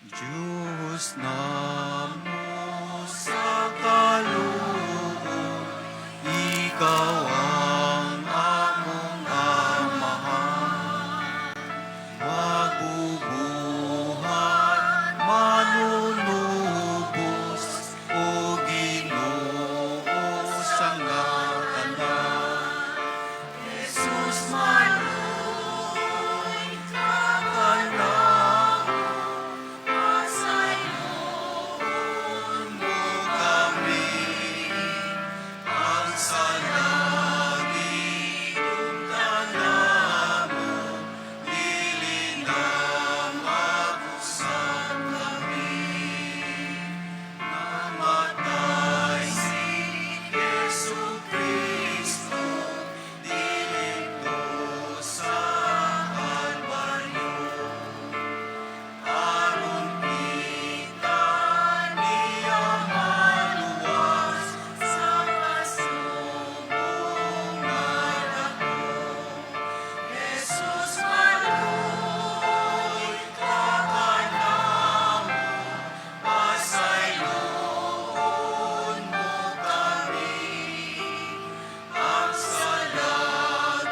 Diyos namo sa kaluoy, Ikaw ang among Amahan. Magbubuhat, manunubos, o Ginoo sa tanan. Jesus, maluoy ka kanamo, pasayloon mo kami. Ang sala gidumtan namo, dili na mag-usab kami. Namatay si Jesu Kristo dinto sa Kalbaryo. Aron kita niya maluwas sa kasubong nga dako. Jesus, maluoy ka kanamo, pasayloon mo kami. Ang sala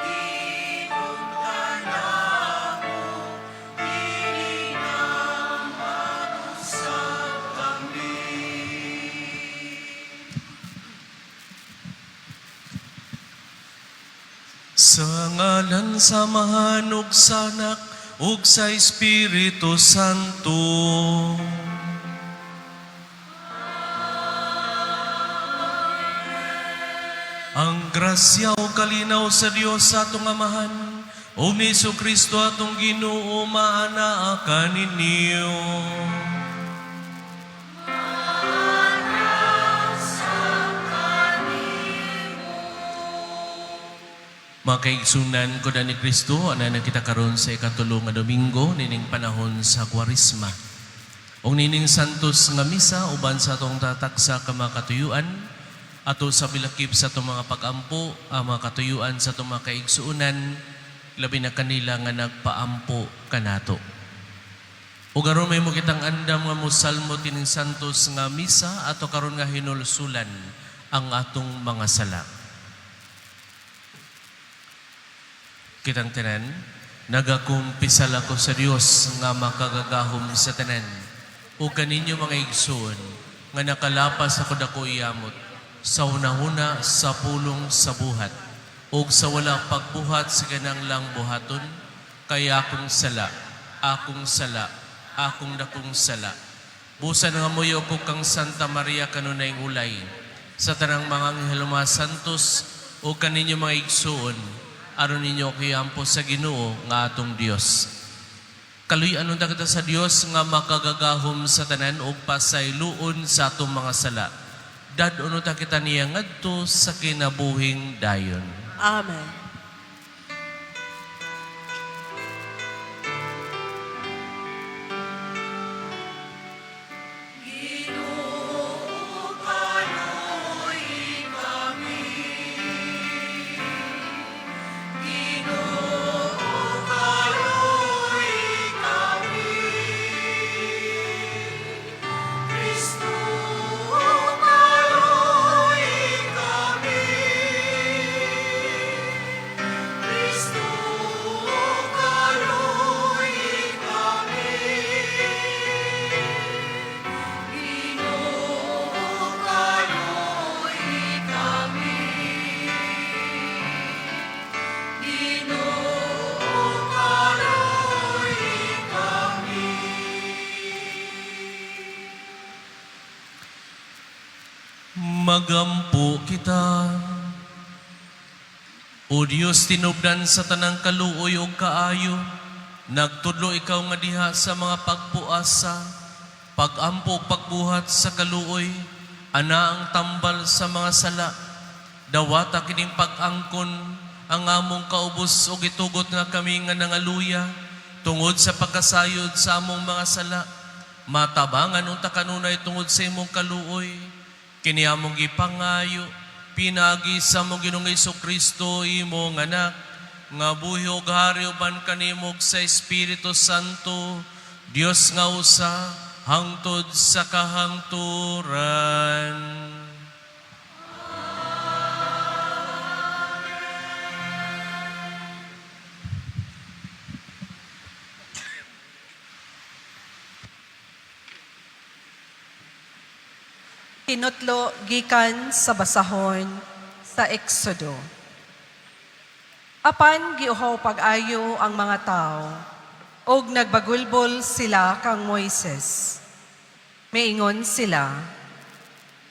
gidumtan namo, dili na mag-usab kami. Sa ngalan sa Amahan ug sa Anak ug sa Espiritu Santo. Ang grasya ug kalinaw sa Dios sa atong Amahan ug ni Kristo atong Ginoo maanaa kaninyo. Mga kaigsunan ko na ni Kristo, ana na kita karon sa ikatulo nga Domingo nining panahon sa Kwaresma. Ug nining santos nga misa uban sa atong tataksa ka mga katuyuan, ato sa bilakip sa atong mga pag-ampo, ang mga katuyuan sa atong mga kaigsuonan, labi na kanila nga nagpaampo kanato. Ug aron may mo kitang andam nga mosalmo tining santos nga misa ato karon nga hinulsulan ang atong mga sala. Kitang tanan, nagakumpisal ako sa Dios nga makagagahom sa tanan. O kaninyo mga igsoon, nga nakalapas ako dako iyamot, sa unahuna sa pulong sa buhat, ug sa wala pagbuhat sa ganang buhaton, kay akong sala, akong sala, akong dakong sala. Busa nga muyo ko kang Santa Maria kanunay ulay, sa tanang mga anghel mga santos, o kaninyo mga igsoon, aron ninyo kiyampo sa Ginoo nga atong Dios. Kaluy-an unta kita sa Dios nga makagagahom sa tanan ug pasayloon sa atong mga sala. Dad-on unta kita niya ngadto sa kinabuhing dayon. Amen. Ginoo, kaluoy kami. Ginoo, kaluoy kami. Kristo, kaluoy kami. Kristo, kaluoy kami. Ginoo, kaluoy kami. Ginoo, kaluoy kami. Magampo kita. O Dios, tinubdan sa tanang kaluoy ug kaayo, nagtudlo ikaw nga diha sa mga pagpuasa, pagampo ug pagbuhat sa kaluoy, ana ang tambal sa mga sala. Dawata kining pag-angkon ang among kaubos ug itugot nga kami nga nangaluya tungod sa pagkasayod sa among mga sala. Matabangan unta kanunay tungod sa imong kaluoy. Kini among gipangayo, pinagi sa among Ginoong Kristo imong anak, nga buhi ug hari uban kanimo sa Espiritu Santo, Dios nga usa, hangtod sa kahangturan. Tinutlo gikan sa basahon sa Exodo. Apan giuhaw pag-ayo ang mga tao, ug nagbagulbol sila kang Moises. Miingon sila,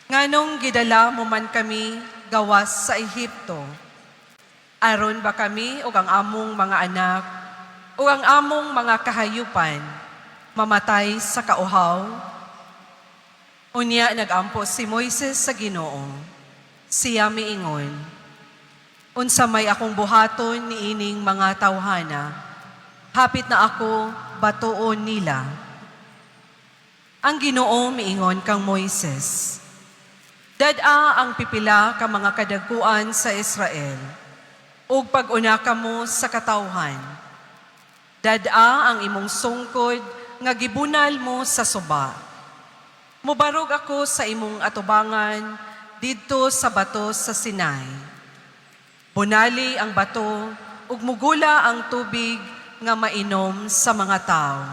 "Nganong gidala mo man kami gawas sa Ehipto? Aron ba kami ug ang among mga anak ug ang among mga kahayupan mamatay sa kauhaw?" Unya nagampo si Moises sa Ginoo. Siya miingon, "Unsa may akong buhaton niining mga tawhana? Hapit na ako batuon nila." Ang Ginoo miingon kang Moises, "Dad-a ang pipila ka mga kadaguan sa Israel, ug pag-una kamo sa katawhan. Dad-a ang imong sungkod nga gibunal mo sa suba. Mubarog ako sa imong atubangan didto sa bato sa Sinai. Bunali ang bato ug mugula ang tubig nga mainom sa mga tao."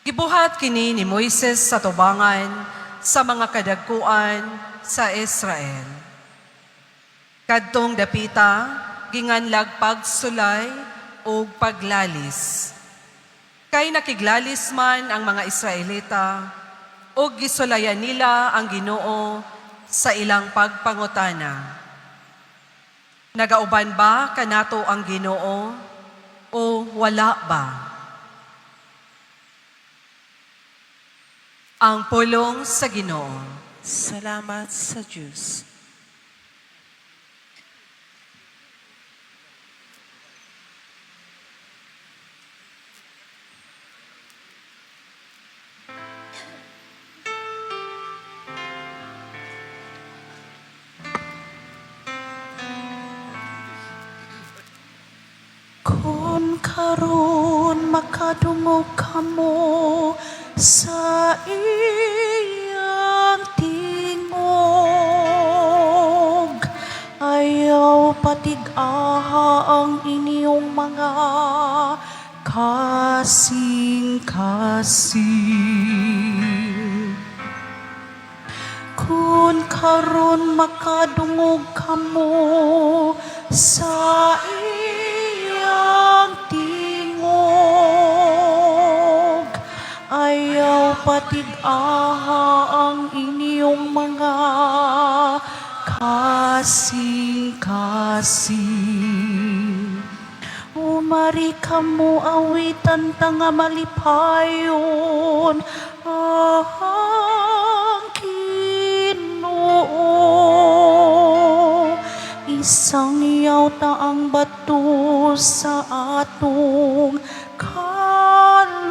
Gibuhat kini ni Moises sa tubangan sa mga kadagkuan sa Israel. Kadtong dapita ginganlag Pagsulay ug Paglalis. Kay nakiglalis man ang mga Israelita ug gisulayan nila ang Ginoo sa ilang pagpangutana, "Nagauban ba kanato ang Ginoo o wala ba?" Ang pulong sa Ginoo. Salamat sa Diyos. Kung karon makadungog kamo sa iyang tingog, ayaw patig-aha ang inyong mga kasing-kasing. Kung karon makadungog kamo sa iyang tingog, ayaw patig-aha ang inyong mga kasing-kasing. Umari kamo, awitan ta nga malipayon ang Ginoo. Isangyaw ta ang bato sa atong kaluwasan.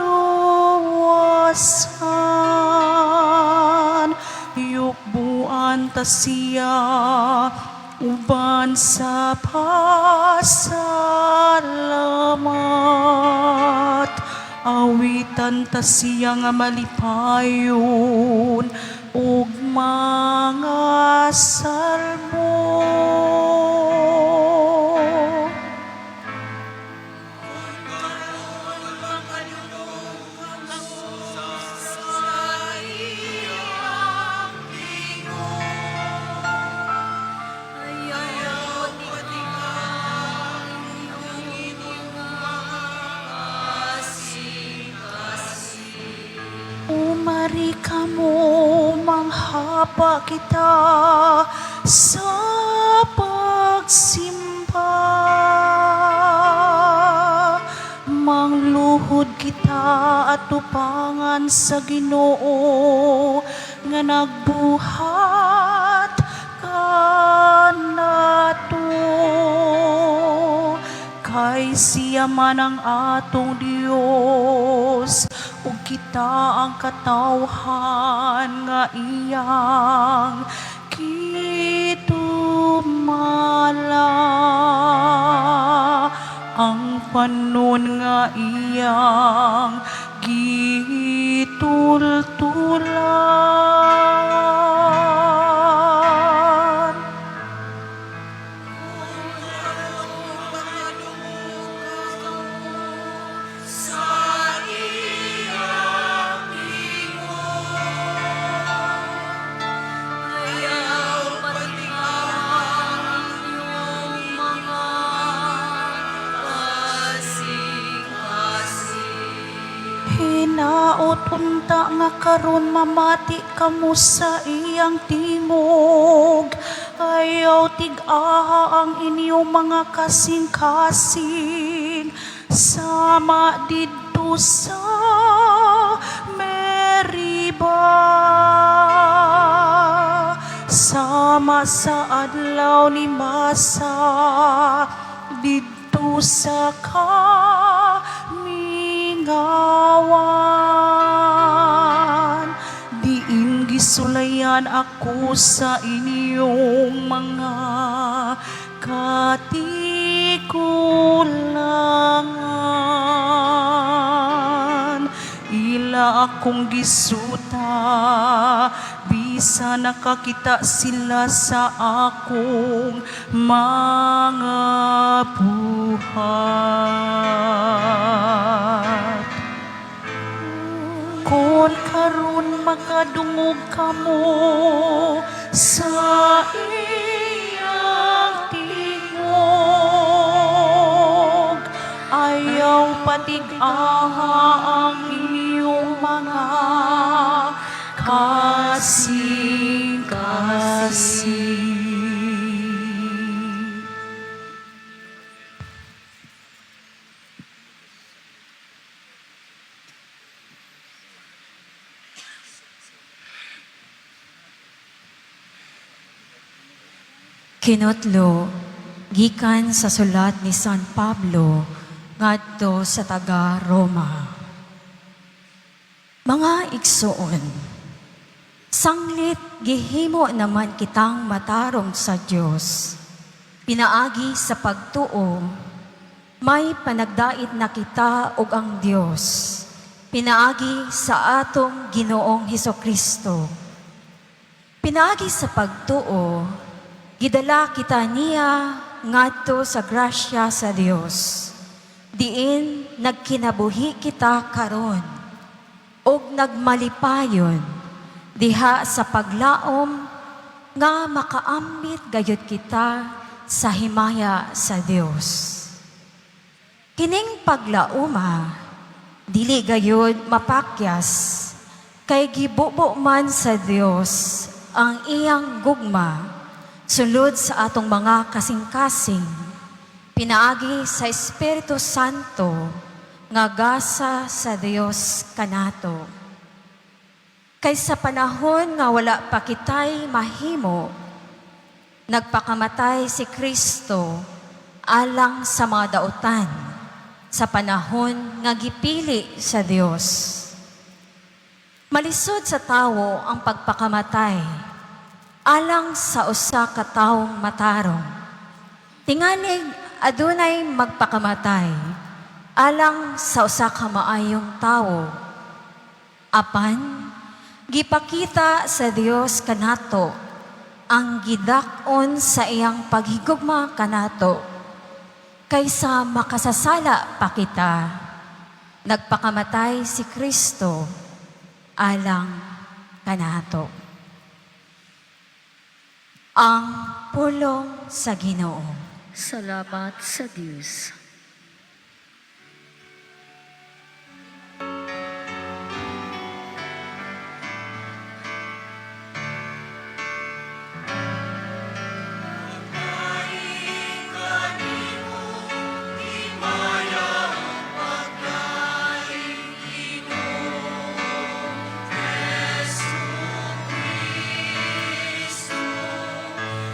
Yukbuan ta siya uban sa pasalamat. Awitan ta siya nga malipayon ug mga salmo. Umari kamo, manghapa kita sa pagsimba. Mangluhod kita at tupangan sa Ginoo nga nagbuhat kanato. Kay siya man ang atong Dios ug kita ang katawhan nga iyang gitumala. Ang panon nga iyang gitultulan. Sa iyang tingog, ayaw patig-aha ang inyong mga kasing-kasing. Hinaot unta nga karon mamati kamo sa iyang tingog. Ayaw tig-aha ang inyong mga kasing-kasing sama didto sa Meriba, sama sa adlaw ni Masa didto sa kamingawan, diin gisulayan ako sa inyong mga katigulangan. Ila akong gisuta bisa nakakita sila sa akong mga buhat. Kung karon makadungog kamo sa iyang tingog, ayaw patig-aha ang inyong mga kasing-kasing. Kinutlo, gikan sa sulat ni San Pablo ngadto sa taga Roma. Mga igsoon, sanglit gihimo naman kitang matarong sa Dios, pinaagi sa pagtuo, may panagdait na kita ug ang Dios, pinaagi sa atong Ginoong Hesukristo. Pinaagi sa pagtuo, gidala kita niya ngadto sa grasya sa Dios, diin nagkinabuhi kita karon ug nagmalipayon diha sa paglaom nga makaambit gayud kita sa himaya sa Dios. Kining paglauma dili gayud mapakyas, kay gibubo man sa Dios ang iyang gugma sulod sa atong mga kasing-kasing pinaagi sa Espiritu Santo nga gasa sa Dios kanato. Kay sa panahon nga wala pa kitay mahimo, nagpakamatay si Kristo alang sa mga dautan sa panahon nga gipili sa Dios. Malisod sa tawo ang pagpakamatay alang sa usa ka tawong matarong. Tingalig adunay magpakamatay alang sa usa ka maayong tawo. Apan gipakita sa Dios kanato ang gidak-on sa iyang paghigugma kanato, kaysa makasasala pa kita, nagpakamatay si Kristo alang kanato. Ang pulong sa Ginoo. Salamat sa Diyos.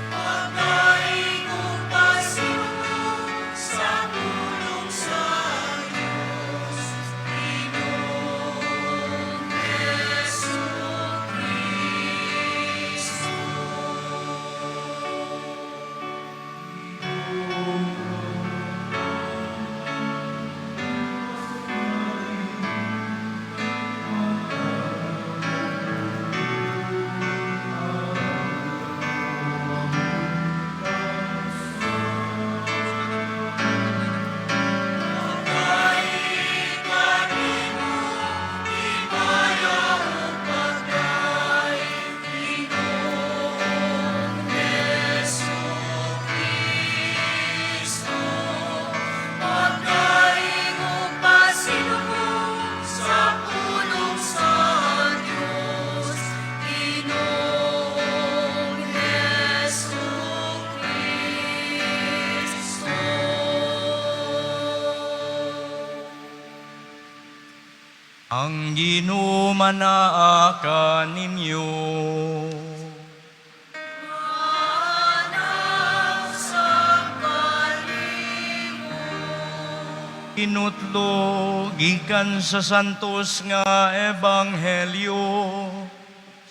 Pagdaig ug pagsugo sa Ang Ginoo manaa kaninyo. Kinutlo gikan sa Santos nga Ebanghelyo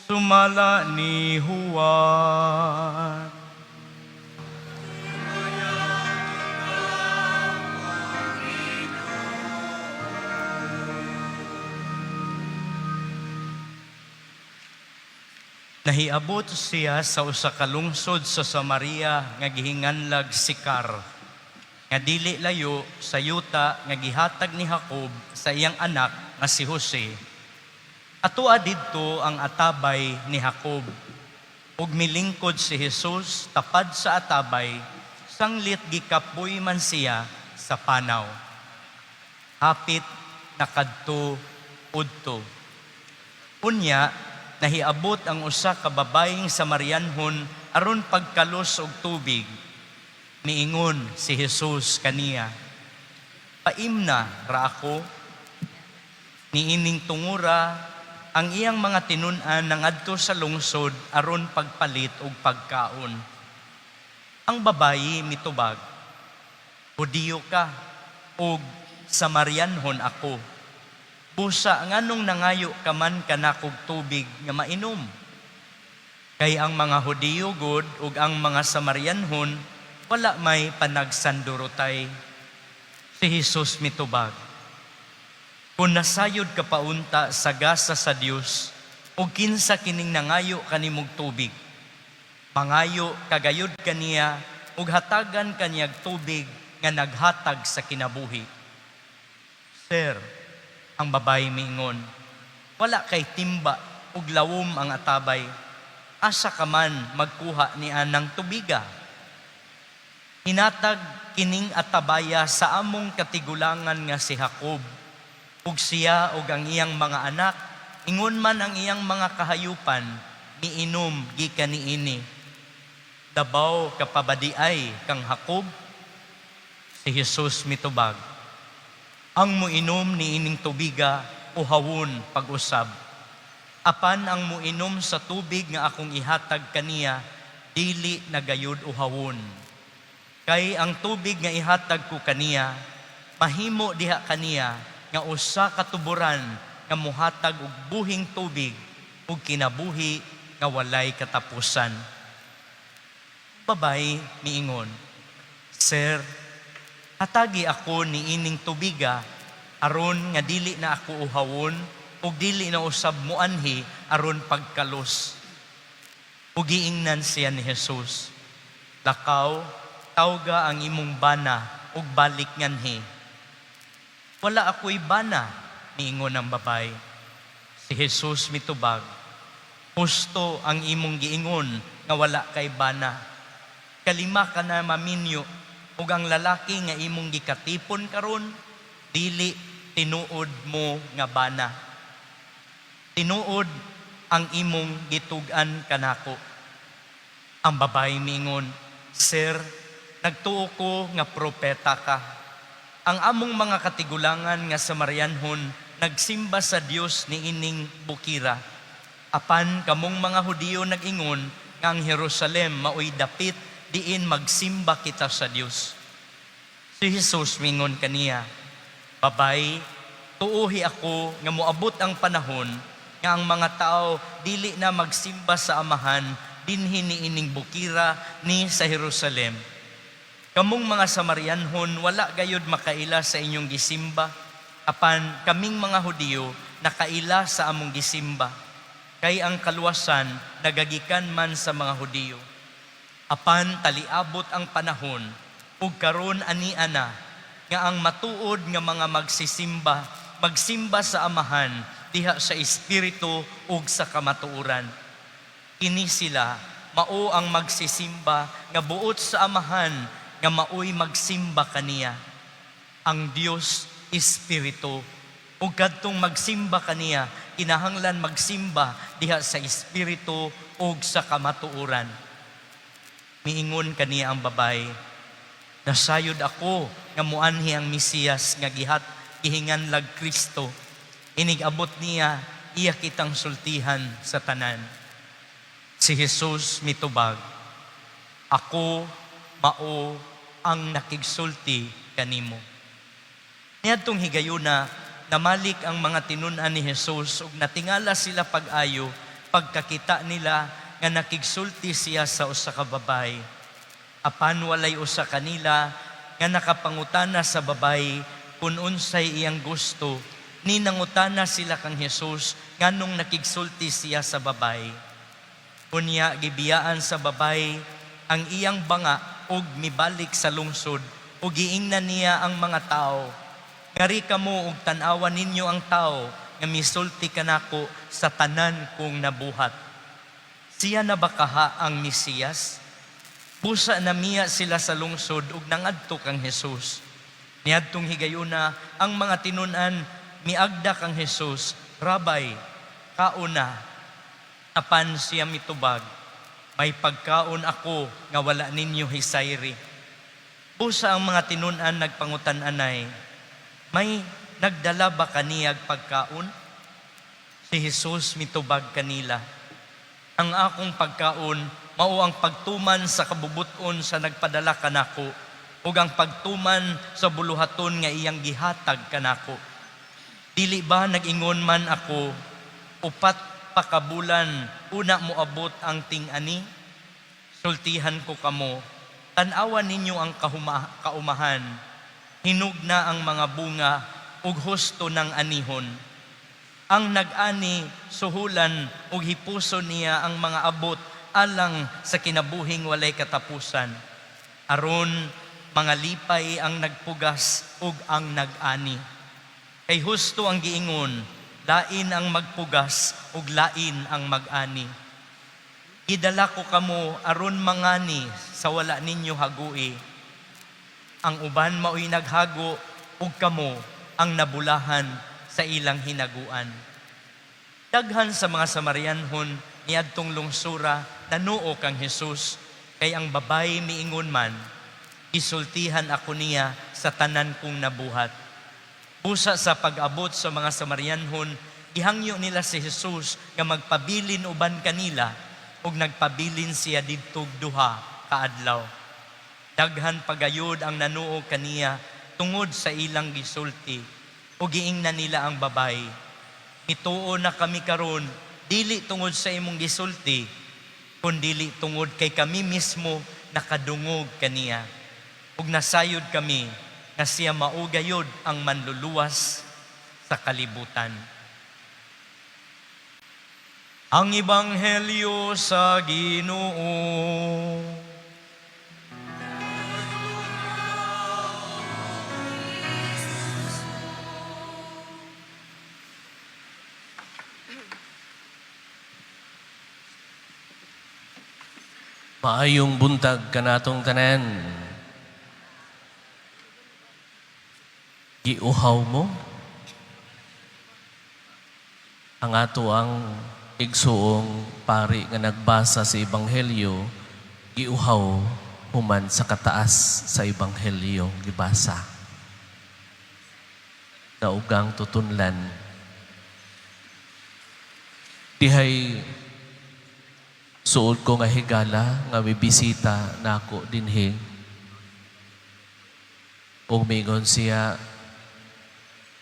sumala ni Juan. Nahiabot siya sa usa ka lungsod sa Samaria nga gihinganlag Sikar, nga dili layo sa yuta nga gihatag ni Jacob sa iyang anak nga si Jose. Atoa didto ang atabay ni Jacob. Ug milingkod si Jesus tapad sa atabay, sanglit gikapoy man siya sa panaw. Hapit nakadto udto. Unya, nahiabot ang usa ka babayeng Samarianhon aron pagkalos og tubig. Miingon si Jesus kaniya, "Paimna ra ako." Niining tungura, ang iyang mga tinun-an nangadto sa lungsod aron pagpalit og pagkaon. Ang babayi mitubag, "Hudiyo ka ug Samarianhon ako. Busa nganong nangayo ka man kanakog tubig nga mainom?" Kay ang mga Hudiyo gud ug ang mga Samarianhon wala may panagsandurotay. Si Jesus mitubag, "Kung nasayod ka paunta sa gasa sa Dios ug kinsa kining nangayo kanimog tubig, mangayo kagayod kaniya ug hatagan kaniyag tubig nga naghatag sa kinabuhi." "Sir," ang babayi miingon, "wala kay timba ug lawom ang atabay. Asa ka man magkuha ni anang tubiga? Hinatag kining atabaya sa among katigulangan nga si Jacob. Ug siya ug ang iyang mga anak, ingon man ang iyang mga kahayupan, miinom gikan niini. Dabaw ka pa ba diay kang Jacob?" Si Jesus mitubag, "Ang muinom niining tubiga uhawon pag-usab. Apan ang muinom sa tubig nga akong ihatag kaniya, dili na gayud uhawon. Kay ang tubig nga ihatag ko kaniya, mahimo diha kaniya nga usa ka tuburan nga muhatag og buhing tubig ug kinabuhi nga walay katapusan." Babayi miingon, "Sir, hatagi ako niining tubiga aron nga dili na ako uhawon ug dili na usab muanhi aron pagkalos." Ug giingnan siya ni Jesus, "Lakaw, tawga ang imong bana ug balik nganhi." "Wala ako'y bana," niingon ang babayi. Si Jesus mitubag, "Husto ang imong giingon nga wala kay bana. Kalima ka na maminyo ug ang lalaki nga imong gikatipon karon dili tinuod mo nga bana. Tinuod ang imong gitug-an kanako." Ang babayi miingon, "Sir, nagtuo ko nga propeta ka. Ang among mga katigulangan nga Samarianhon nagsimba sa Dios niining bukira. Apan kamong mga Hudiyo nag-ingon nga ang Jerusalem maoy dapit diin magsimba kita sa Dios." Si Jesus mingon kaniya, "Babay, tuohi ako nga moabot ang panahon nga ang mga tao dili na magsimba sa Amahan dinhi niining bukira ni sa Jerusalem. Kamong mga Samarianhon wala gayud makaila sa inyong gisimba, apan kaming mga Hudiyo nakaila sa among gisimba. Kay ang kaluwasan nagagikan man sa mga Hudiyo. Apan taliabot ang panahon ug karon ania na nga ang matuod nga mga magsisimba magsimba sa Amahan diha sa espiritu ug sa kamatuoran. Kini sila mao ang magsisimba nga buot sa Amahan nga maoy magsimba kaniya. Ang Dios espiritu ug kadtong magsimba kaniya kinahanglan magsimba diha sa espiritu ug sa kamatuoran." Miingon kaniya ang babayi, "Nasayod ako nga muanhi ang Mesiyas nga gihinganlag Kristo. Inig-abot niya, iya kitang sultihan sa tanan. Si Jesus mitubag, "Ako mao ang nakigsulti kanimo." Niadtong higayuna, namalik ang mga tinun-an ni Jesus ug natingala sila pag-ayo pagkakita nila nga nakigsulti siya sa usa ka babayi. Apan walay usa kanila nga nakapangutana sa babayi kung unsay iyang gusto, ni nangutana sila kang Jesus nganong nakigsulti siya sa babayi. Unya gibiyaan sa babayi ang iyang banga ug mibalik sa lungsod ug giingnan niya ang mga tao, "Ngari kamo ug tan-awa ninyo ang tao nga misulti kanako sa tanan kong nabuhat. Siya na ba kaha ang Mesiyas?" Busa namiya sila sa lungsod ug nangadto kang Jesus. Niadtong higayuna, ang mga tinun-an miagda kang Jesus, "Rabbi, kauna." Apan siya mitubag, "May pagkaon ako nga wala ninyo hisayri." Busa ang mga tinun-an nagpangutan-anay, "May nagdala ba kaniyag pagkaon?" Si Jesus mitubag kanila, "Ang akong pagkaon mao ang pagtuman sa kabubuton sa nagpadala kanako ug ang pagtuman sa buluhaton nga iyang gihatag kanako. Dili ba nag-ingon man ako, 4 pa ka bulan una moabot ang ting-ani? Sultihan ko kamo, tan-awan ninyo ang kaumahan, hinog na ang mga bunga ug husto ng anihon. Ang nag-ani suhulan ug hipuson niya ang mga abot alang sa kinabuhing walay katapusan. Aron mga lipay ang nagpugas ug ang nag-ani. Kay husto ang giingon, lain ang magpugas ug lain ang mag-ani. Gidala ko kamo aron mangani sa wala ninyo hagui. Ang uban mao'y naghago ug kamo ang nabulahan sa ilang hinaguan." Daghan sa mga Samarianhon niadtong lungsura nanuo kang Jesus kay ang babayi miingon man, "Gisultihan ako niya sa tanan kong nabuhat." Busa sa pag-abot sa mga Samarianhon, gihangyo nila si Jesus nga magpabilin uban kanila ug nagpabilin siya didtog 2 ka adlaw. Daghan pagayod ang nanuo kaniya tungod sa ilang gisulti ug giingnan nila ang babayi, "Mituo na kami karon, dili tungod sa imong gisulti, kundili tungod kay kami mismo nakadungog kaniya. Ug nasayod kami nga siya mao gayod ang manluluwas sa kalibutan." Ang Ebanghelyo sa Ginoo. Maayong buntag kanatong tanan. Giuhaw mo ang ato ang igsuong pari nga nagbasa sa Ebanghelyo, giuhaw human sa kataas sa Ebanghelyo gibasa. Naugang tutunlan. Dihay suod ko nga higala nga mibisita nako dinhi. Ug miingon siya,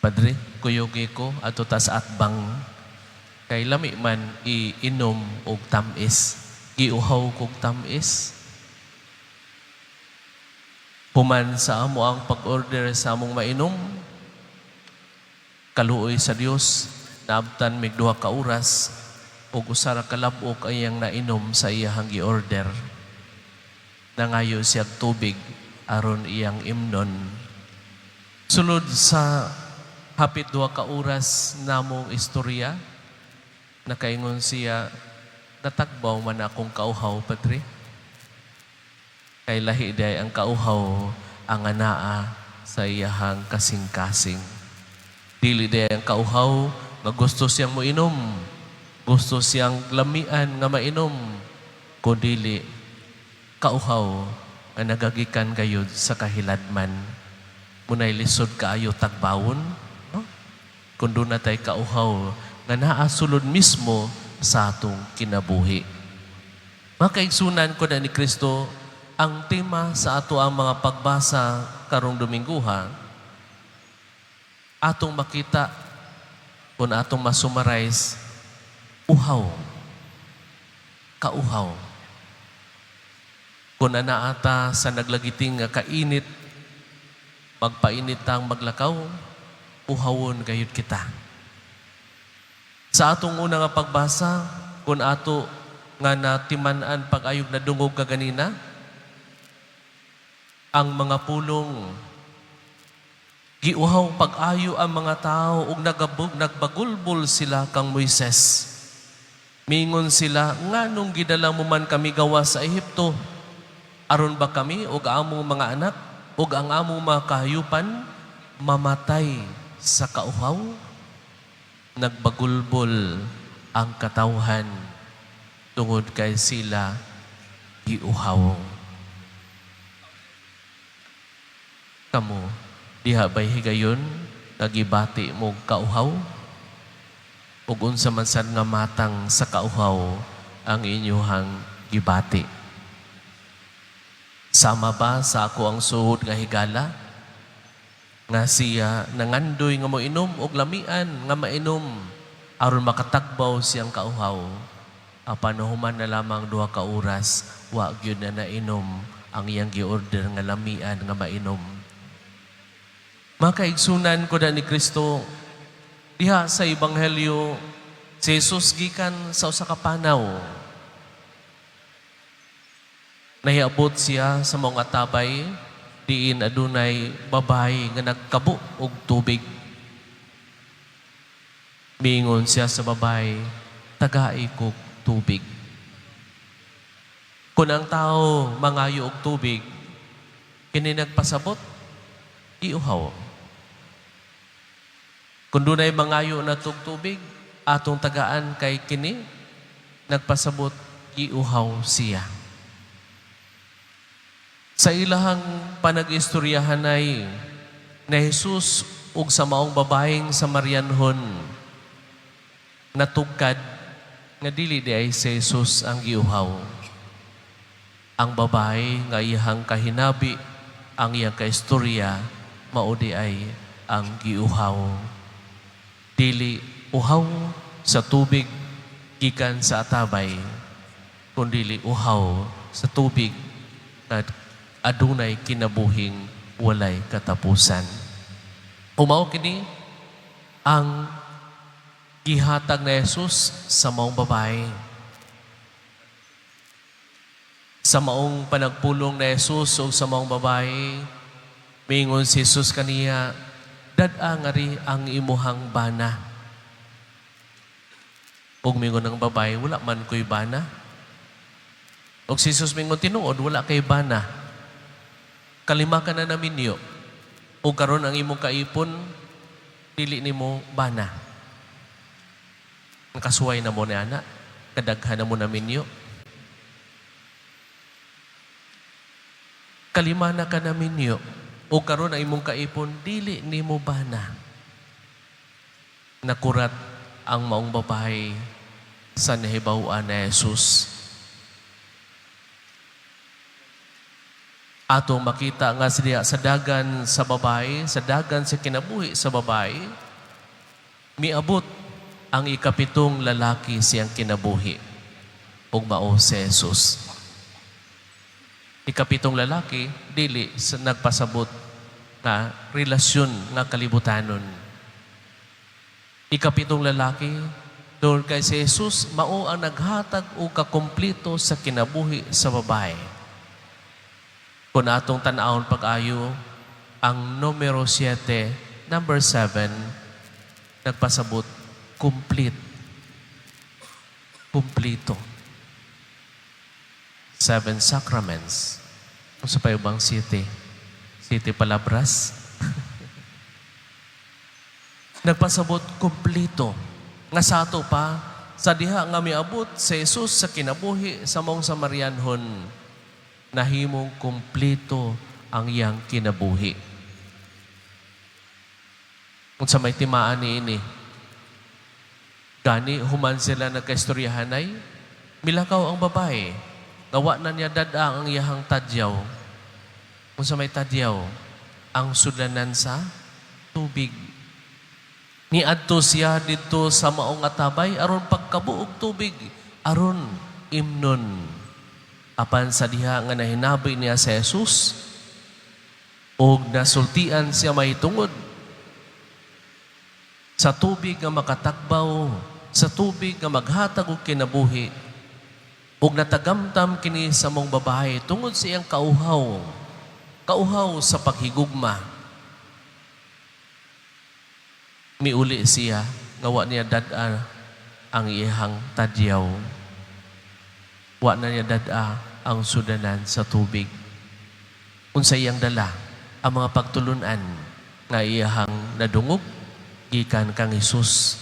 "Padre, kuyugi ko ato ta sa atbang kay lami man iinom og tamis. Giuhaw kog tamis." Human sa amo ang pag-order sa among mainom, kaluoy sa Dios, naabtan mig 2 ka oras ug usa ra ka lab-ok ang iyang nainom sa iyahang gi-order. Nangayo siya tubig aron iyang imnon. Sulod sa hapit 2 ka oras namong istorya, nakaingon siya, "Natagbaw man akong kauhaw, Padre." Kay lahi diay ang kauhaw ang anaa sa iyahang kasing-kasing. Dili diay ang kauhaw nga gusto siyang moinom, gusto siyang lamian nga mainom, kundili kauhaw nga nagagikan gayud sa kahiladman. Munay lisod kaayo tagbawon, no? Kung duna tay kauhaw nga naa sulod mismo sa atong kinabuhi. Mga kaigsunan ko na ni Kristo, ang tema sa ato ang mga pagbasa karong Domingguha, atong makita kung atong masummarize, uhaw. Kauhaw. Kung anaa ta sa naglagiting nga kainit, magpainit tang maglakaw, uhawon gayud kita. Sa atong una nga pagbasa, kung ato nga natiman-an pag-ayog na dungog kaganina, ang mga pulong, giuhaw pag-ayo ang mga tao ug nagabog nagbagulbol sila kang Moises. Mingon sila, nganong gidala mo man kami gawa sa Ehipto? Aron ba kami ug among mga anak ug ang among mga kahayupan mamatay sa kauhaw? Nagbagulbol ang katawhan tungod kay sila giuhaw. Kamo, diha ba'y higayon nagibati mo kauhaw? Ug unsa man sad nga matang sa kauhaw ang inyuhang gibati? Sama ba sa ako ang suhod nga higala? Nga siya nangandoy nga moinom og lamian nga mainom aron makatagbaw siyang kauhaw. Apan human na lamang 2 ka oras, wa gyud na nainom ang iyang gi-order nga lamian nga mainom. Mga kaigsunan ko na ni Kristo, diha sa Ebanghelyo, si Jesus gikan sa usa ka panaw. Nahiabot siya sa mga tabay, diin adunay babae nga nagkabo og tubig. Miingon siya sa babae, "Tagai kog tubig." Kung ang tao mangayo og tubig, kini nagpasabot, iuhaw. Kung dunay mangayo na tug tubig, atong tagaan kay kini nagpasabot, giuhaw siya. Sa ilahang panag-istoryahanay na Jesus ug sa maong babaeng Samarianhon, natugkad nga dili di ay si Jesus ang giuhaw. Ang babae nga iyang kahinabi, ang iyang kaistorya, mao di ay ang giuhaw. Dili uhaw sa tubig gikan sa atabay, kundili uhaw sa tubig na adunay kinabuhing walay katapusan. Mao kini ang gihatag na Jesus sa maong babae. Sa maong panagpulong na Jesus o sa maong babae, mingon si Jesus kaniya, "Dad-a ngari ang imuhang bana." Ug mingon ang babae, "Wala man ko'y bana." Ug si Jesus mingon, "Tinuod, wala kay bana. Kalima ka na naminyo. Ug karon ang imong kaipon, dili nimo bana. Nakasuway na mo ni ana, kadaghan na mo naminyo. Kalima na ka naminyo, o karon ang imong kaipon, dili nimo bana." Nakurat ang maong babae sa nahibaw-an na Jesus. Atong makita nga siya sa dagan sa babae, sa dagan sa kinabuhi sa babae, miabot ang ikapitong lalaki siyang kinabuhi ug mao si Jesus. Ikapitong lalaki, dili sa nagpasabot nga relasyon nga kalibutanon. Ikapitong lalaki, doon kay si Jesus, mao ang naghatag og kakumpleto sa kinabuhi sa babae. Kung atong tan-awon pag-ayo, ang numero 7, number 7, nagpasabot, complete. Kumplito. Seven sacraments. Kung sa bang city? City Palabras? Nagpasabot, kumplito. Nga sa ato pa, sa diha nga miabot sa Jesus sa kinabuhi sa maong Samarianhon, nahimong kumpleto ang iyang kinabuhi. Unsa may timaan niini? Gani human sila nagkaistoryahanay, milakaw ang babae. Nga wa na niya dad-a ang iyahang tadyaw. Unsa may tadyaw? Ang sudlanan sa tubig. Niadto siya didto sa maong atabay aron pagkabuog tubig, aron imnon. Apan sa diha nga nahinabi niya sa Jesus, og nasultian siya mahitungod sa tubig nga makatakbaw, sa tubig nga maghatag og kinabuhi, ug natagamtam kini sa maong babae tungod sa iyang kauhaw, kauhaw sa paghigugma. Miuli siya nga wa niya dad-a ang iyahang tadyaw. Wa na niya dad-a ang sudlanan sa tubig. Unsa iyang dala? Ang mga pagtulunan nga iyahang nadungog gikan kang Hesus.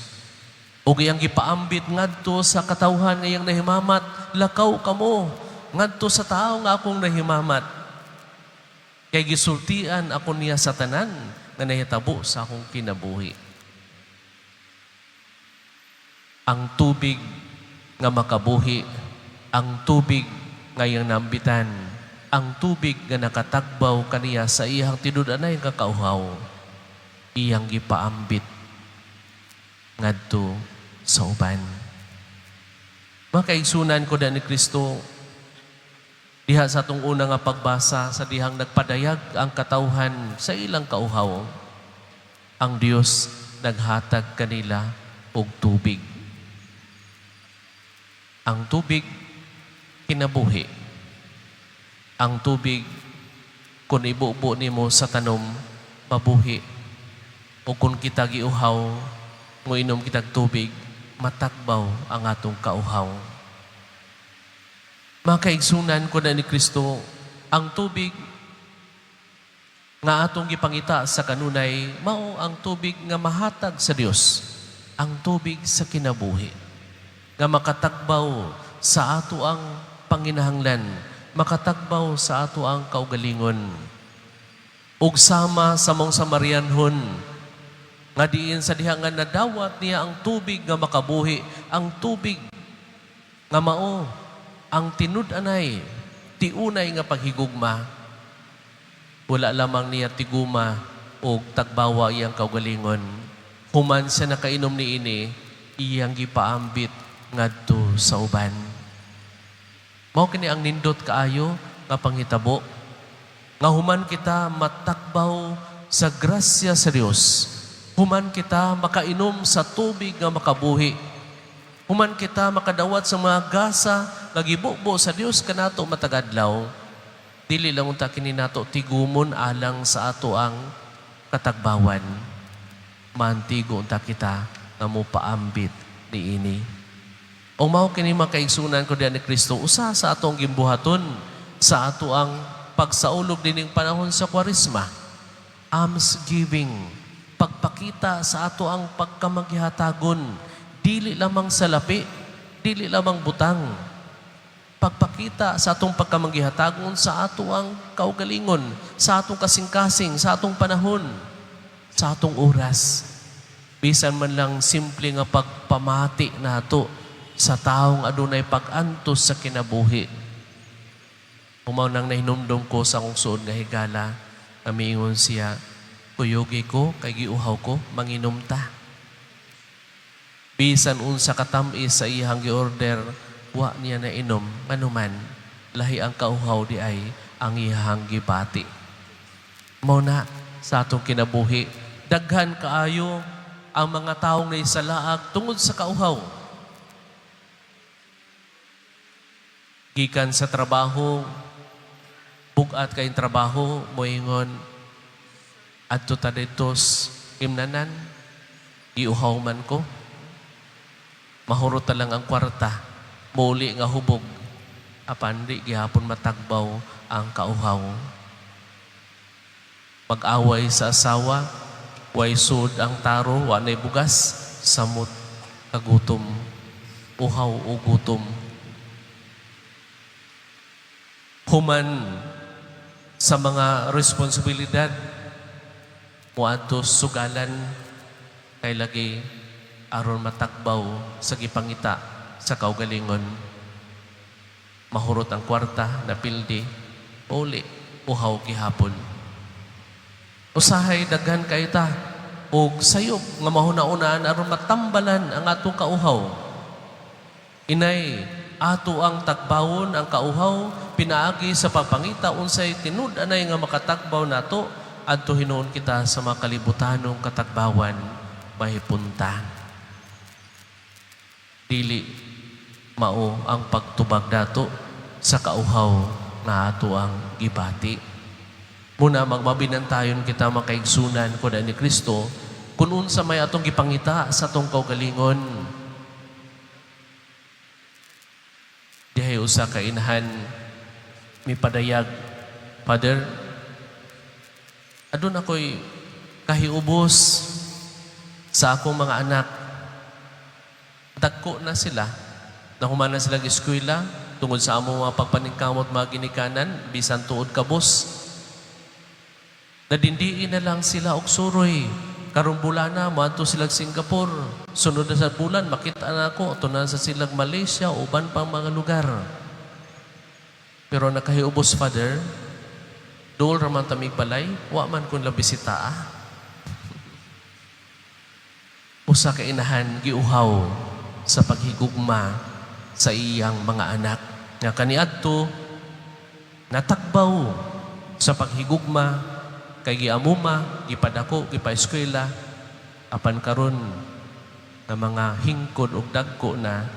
Ug iyang gipaambit ngadto sa katawhan nga iyang nahimamat, "Lakaw kamo ngadto sa tawo nga akong nahimamat. Kay gisultian ako niya sa tanan nga nahitabo sa akong kinabuhi." Ang tubig nga makabuhi, ang tubig nga iyang nambitan, ang tubig nga nakatagbaw kaniya sa iyang tinud-anay nga kauhaw, iyang gipaambit ngadto sa uban. Mga kaigsunan ko ni Kristo, diha sa atong una nga pagbasa, sa dihang nagpadayag ang katawhan sa ilang kauhaw, ang Dios naghatag kanila og tubig. Ang tubig, kinabuhi. Ang tubig, kung ibubo nimo sa tanom, mabuhi. O kung kita giuhaw, moinom kitag tubig, matagbaw ang atong kauhaw. Mga kaigsunan ko na ni Kristo, ang tubig nga atong gipangita sa kanunay, mao ang tubig nga mahatag sa Dios, ang tubig sa kinabuhi, nga makatagbaw sa ato ang panginahanglan, makatagbaw sa ato ang kaugalingon. Ug sama sa maong Samarianhon, nga diin sa diha nga nadawat niya ang tubig nga makabuhi, ang tubig nga mao ang tinud-anay, tiunay nga paghigugma, wala lamang niya tiguma og tagbawa iyang kaugalingon. Human siya nakainom niini, iyang gipaambit ngadto sa uban. Mao kini ang nindot kaayo nga panghitabo nga human kita matakbaw sa grasya sa Dios. Human kita makainom sa tubig nga makabuhi. Human kita makadawat sa mga gasa nga gibubo sa Dios kanato matag adlaw. Dili lang unta kini nato tigumon alang sa ato ang katagbawan. Mantigo unta kita nga mopaambit niini. O mao kini mga kaigsunan ko diyan ni Kristo, usa sa atong gimbuhaton sa ato ang pagsaulog dining panahon sa Kwaresma. Alms giving, pagpakita sa ato ang pagkamaghihatagon, dili lamang sa lapi, dili lamang butang. Pagpakita sa atong pagkamanggihatagon sa ato ang kaugalingon, sa atong kasing-kasing, sa atong panahon, sa atong oras. Bisan man lang simple nga pagpamati nato sa taong adunay pag-antos sa kinabuhi. Mao nang nahinumdum ko sa akong suod nga higala, nga miingon siya, "Kuyugi ko, kay giuhaw ko, manginom ta." Bisan unsa katam-is sa iyang gi-order, wa niya na inom, anuman, lahi ang kauhaw di ay ang iyang gibati. Mao na sa atong kinabuhi, daghan kaayo ang mga taong naisalaag tungod sa kauhaw. Gikan sa trabaho, bugat kayong trabaho, moingon, "Adto ta didto imnanan, giuhaw man ko. Mahurot ta lang ang kwarta, muli nga hubog," apan di gihapon matagbaw ang kauhaw. Pag-away sa asawa, way sud ang taro, wa nay bugas, samot kagutom, uhaw o gutom. Human sa mga responsibilidad, muadto sugalan, Kay lagi aron matagbaw sa gipangita sa kaugalingon. Mahurot ang kwarta, napildi, uli, uhaw gihapon. Usahay daghan kay ta og sayop nga mahuna-unaan aron matambalan ang atong kauhaw. Inay, ato ang tagbawon ang kauhaw pinaagi sa pagpangita unsay tinud-anay nga makatagbaw nato adto hinuon kita sa mga kalibutanong katagbawan mahipunta. Dili mao ang pagtubag nato sa kauhaw nga ato ang gibati. Muna magmabinantayon kita, mga kaigsunan ko ni Kristo, kung unsa may atong gipangita sa atong kaugalingon. Dihay usa ka inahan mipadayag, "Father, adun ako'y kahiubos sa akong mga anak. Dagko na sila. Nahuman na sila eskwela tungod sa among mga pagpaningkamot, mga ginikanan, bisan tuod kabos. Nadindiin na lang sila og suroy. Karong bulana, moadto sila Singapore. Sunod na sa bulan, makita na ako, tunan sa silang Malaysia, uban pang mga lugar. Pero nakahiubos, Father, duol raman tamig balay, wa man kun bisita ah." Usa ka inahan giuhaw sa paghigugma sa iyang mga anak. Nga kaniadto natagbaw sa paghigugma kay giamuma, gipadako, gipaeskwela, apan karon nga mga hingkod og dagko na,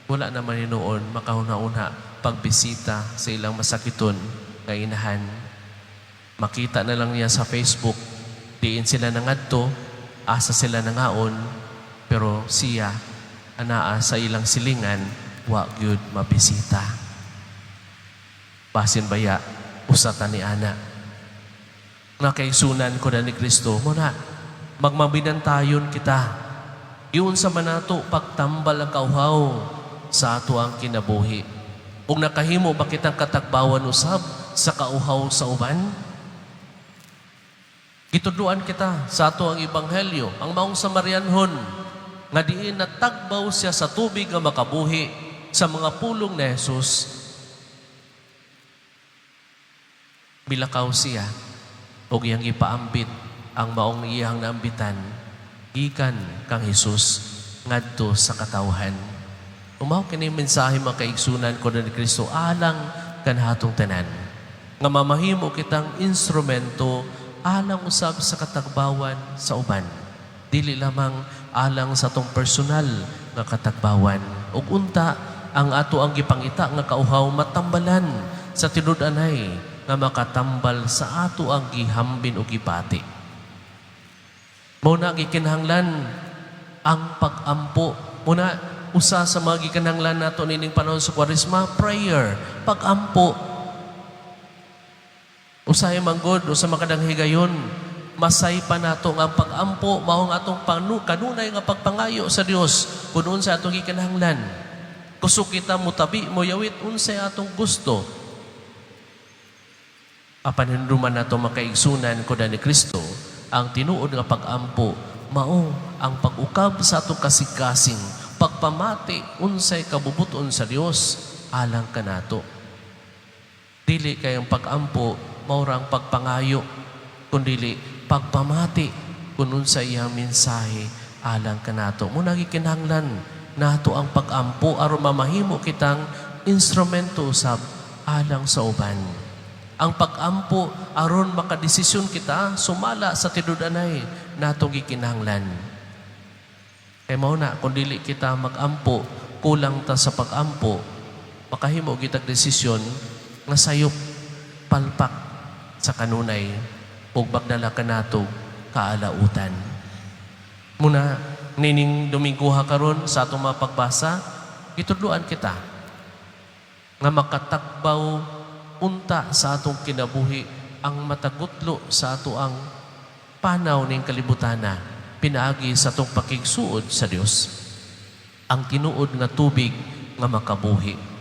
wala naman hinuon makahuna-una pagbisita sa ilang masakiton nga inahan. Makita na lang niya sa Facebook, diin sila nangadto, asa sila nangaon, pero siya, anaa sa ilang silingan, wa gyud mabisita. Basin baya, usa ta ni ana. Nga kaigsunan ko na ni Kristo, muna, magmabinantayon kita. Iyon sa manato, pagtambal ang kauhaw sa ato ang kinabuhi. Kung nakahimo ba kitang katagbawan usab sa kauhaw sa uban? Gitudluan kita sa ato ang Ebanghelyo, ang maong Samarianhon, nga diin natagbaw siya sa tubig nga makabuhi sa mga pulong ni Jesus. Bilakaw siya, ug iyang gipaambit ang maong iyang naambitan gikan kang Jesus ngadto sa katawhan. Umaw kini mensahe, mga kaigsunan ko ni Kristo, alang kanatong tanan. Nga mamahimo kitang instrumento alang usab sa katagbawan sa uban. Dili lamang alang sa atong personal nga katagbawan. Ug unta ang ato ang gipangita nga kauhaw matambalan sa tinud-anay nga makatambal sa ato ang gihambin o gibati. Mao na gikinahanglan ang pag-ampo. Muna usa sa mga gikinahanglan nato nining panahon sa Kwaresma, prayer, pag-ampo. Usahay manggod, usa makadang higayon, masay pa nato nga ang pag-ampo mao ang atong kanunay nga pagpangayo sa Dios kun unsa atong gikinahanglan. Kusog kita mutabi, moyawit unsay atong gusto. Apan hinumduman nato, makaigsunan ko ni Kristo, ang tinuod nga pag-ampo mao ang pag-ukab sa atong kasing-kasing, pagpamati unsay kabubuton sa Dios alang kanato. Dili kay ang pag-ampo mao ra ang pagpangayo, kundili pagpamati kun unsay iyang mensahe alang kanato. Muna gikinahanglan nato ang pag-ampo aron mamahimo kitang instrumento usab alang sa uban. Ang pag-ampo aron makadesisyon kita sumala sa tinud-anay natong gikinahanglan. Kay mao na kung dili kita mag-ampo, kulang ta sa pag-ampo, makahimo kitag desisyon nga sayop, palpak sa kanunay ug magdala kanato kaalautan. Muna nining Domingo karon sa atong mga pagbasa, gitudloan kita nga makatagbaw unta sa atong kinabuhi ang matagutlo sa ato ang panaw ning kalibutana pinaagi sa atong pakigsuod sa Dios, ang tinuod nga tubig nga makabuhi.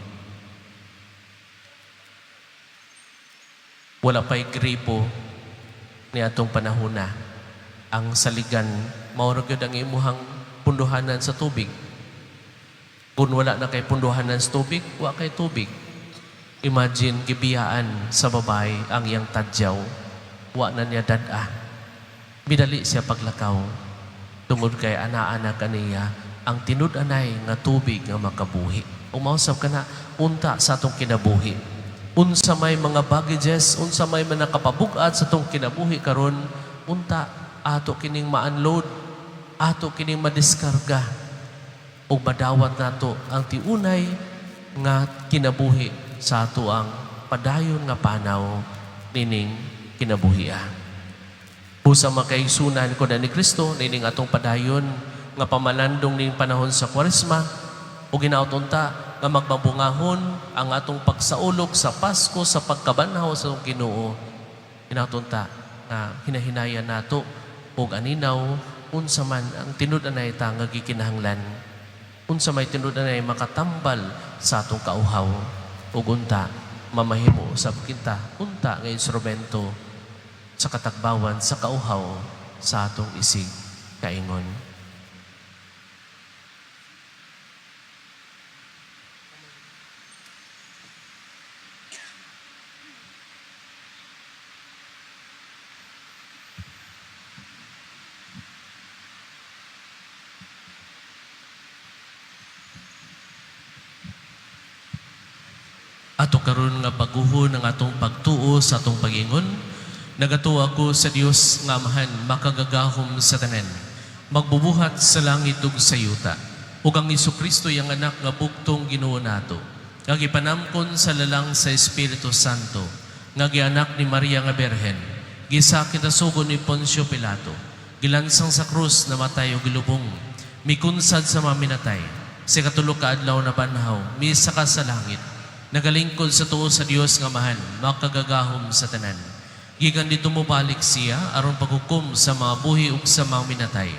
Wala pa'y gripo ni atong panahona ang saligan Mao ra gyud ang imuhang punduhanan sa tubig. Kung wala na kay punduhanan sa tubig, wa kay tubig. Imagine, gibiyaan sa babae ang iyang tadyaw. Wa na niya dad-a. Bidali siya paglakaw. Tungod kay ana-ana kaniya ang tinud-anay nga tubig nga makabuhi. Umausap ka na, unta sa atong kinabuhi. Unsa may mga baggages, unsa may mga nakapabug-at sa atong kinabuhi karon, unta ato kining ma-unload, ato kining madiskarga ug madawat nato ang tiunay nga kinabuhi sa ato ang padayon nga panaw nining kinabuhia. Busa makaigsunan ko na ni Kristo nining atong padayon nga pamalandong ning panahon sa Kwaresma ug ginaot unta nga magbabungahon ang atong pagsaulog sa Pasko sa pagkabanhaw sa atong Ginoo. Ginaot unta nga hinahinayan nato ug aninaw unsa man ang tinud-anay ta nga gikinahanglan, unsa may tinud-anay makatambal sa atong kauhaw ug unta mamahimo usab kita unta nga instrumento sa katagbawan sa kauhaw sa atong isig kaingon. Ato karon nga baguhon ang atong pagtuo sa atong pag-ingon. Nagatuo ako sa Dios nga Amahan, makagagahom sa tanan, magbubuhat sa langit ug sa yuta, ug ang Kristo iyang anak nga bugtong Ginoo nato, nga gipanamkon sa lalang sa Espiritu Santo, nga gianak ni Maria nga Berhen, gisakit asugo ni Poncio Pilato, gilansang sa krus, namatay ug gilubong, mikunsad sa mga minatay, sa katulo ka adlaw nabanhaw, misaka sa langit, nagalingkod sa tuo sa Dios nga Amahan, makagagahom sa tanan. Gikan dito mobalik siya aron paghukom sa mga buhi ug sa mga minatay.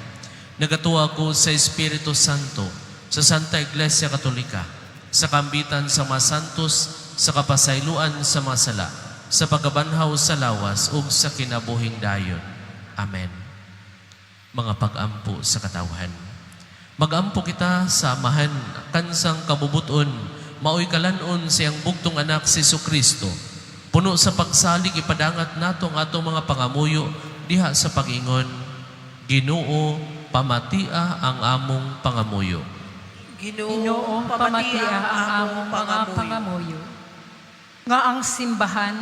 Nagatuo ako sa Espiritu Santo, sa Santa Iglesia Katolika, sa kambitan sa mga santos, sa kapasayloan sa mga sala, sa pagkabanhaw sa lawas ug sa kinabuhing dayon. Amen. Mga pag-ampo sa katawhan. Magampo kita sa Amahan, kansang kabubuton, maoy kalanon siyang bugtong anak si Kristo. Puno sa pagsalig, ipadangat nato ang atong mga pangamuyo diha sa pag-ingon, Ginoo, pamatia ang among pangamuyo. Ginoo, Ginoo, pamatia pamatia ang among mga pangamuyo. pangamuyo. Nga ang simbahan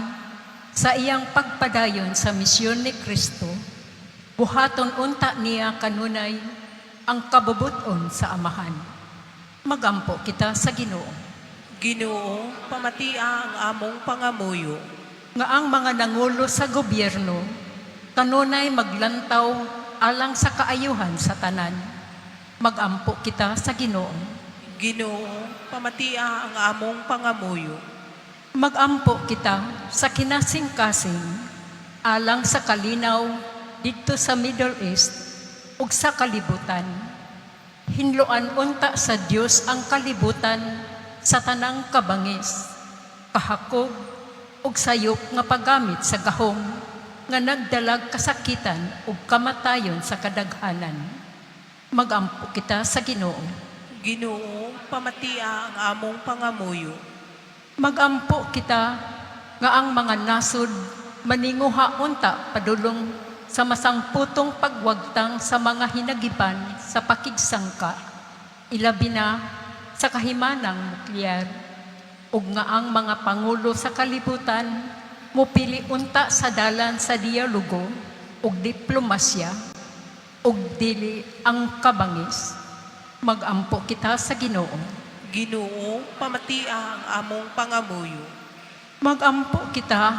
sa iyang pagpadayon sa misyon ni Kristo, buhaton unta niya kanunay ang kabubuton sa Amahan. Magampo kita sa Ginoo. Ginoo, pamatia ang among pangamuyo. Nga ang mga nangulo sa gobyerno kanunay maglantaw alang sa kaayuhan sa tanan. Magampo kita sa Ginoo. Ginoo, pamatia ang among pangamuyo. Magampo kita sa kinasingkasing alang sa kalinaw didto sa Middle East ug sa kalibutan. Hinloan unta sa Dios ang kalibutan sa tanang kabangis, kahakog ug sayop nga paggamit sa gahom nga nagdalag kasakitan ug kamatayon sa kadaghanan. Magampo kita sa Ginoo. Ginoo, pamatia ang among pangamuyo. Magampo kita nga ang mga nasod maninguha unta padulong sa masangputong pagwagtang sa mga hinagiban sa pakigsangka, ilabi na sa kahimanang nuklear, ug nga ang mga pangulo sa kalibutan mupili unta sa dalan sa dialogo ug diplomasya ug dili ang kabangis. Magampo kita sa Ginoo. Ginoo, pamatia ang among pangamuyo. Magampo kita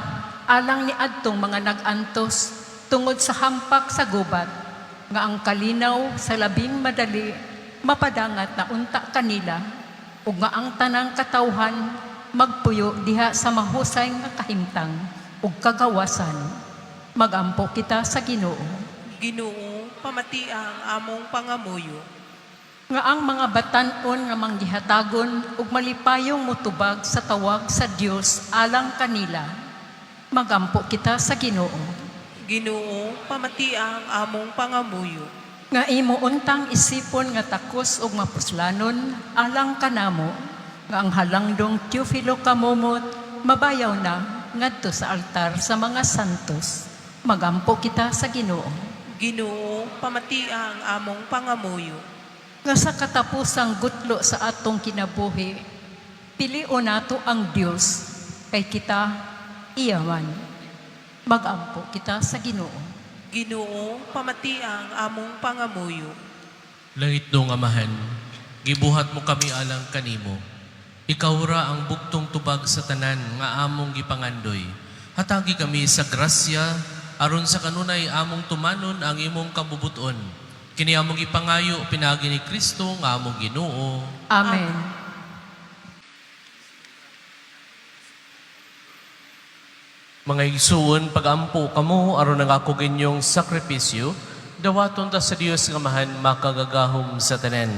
alang ni adtong mga nag-antos tungod sa hampak sa gubat nga ang kalinaw sa labing madali mapadangat na unta kanila ug nga ang tanang katawhan magpuyo diha sa mahusay nga kahimtang ug kagawasan. Magampo kita sa Ginoo. Ginoo, pamatia ang among pangamuyo. Nga ang mga batan-on nga manggihatagon ug malipayong motubag sa tawag sa Dios alang kanila. Magampo kita sa Ginoo. Ginoo, pamatia ang among pangamuyo. Nga imo untang isipon nga takos ug mapuslanon alang kanamo nga ang halangdong Teofilo Camomot mabayaw na ngadto sa altar sa mga santos. Magampo kita sa Ginoo. Ginoo, pamatia ang among pangamuyo. Nga sa katapusang gutlo sa atong kinabuhi, pilion nato ang Dios kay kita iyaman. Magampo kita sa Ginoo. Ginoo, pamatia ang among pangamuyo. Langit nung Amahan, gibuhat mo kami alang kanimo. Ikaw ra ang bugtong tubag sa tanan nga among gipangandoy. Hatagi kami sa grasya aron sa kanunay among tumanon ang imong kabubuton. Kini among gipangayo pinaagi ni Kristo nga among Ginoo. Amen. Mga igsuon, pagampo kamo aron ang ako ginyong sakripisyo, dawaton ta sa Dios nga Amahan makagagahom sa tanan.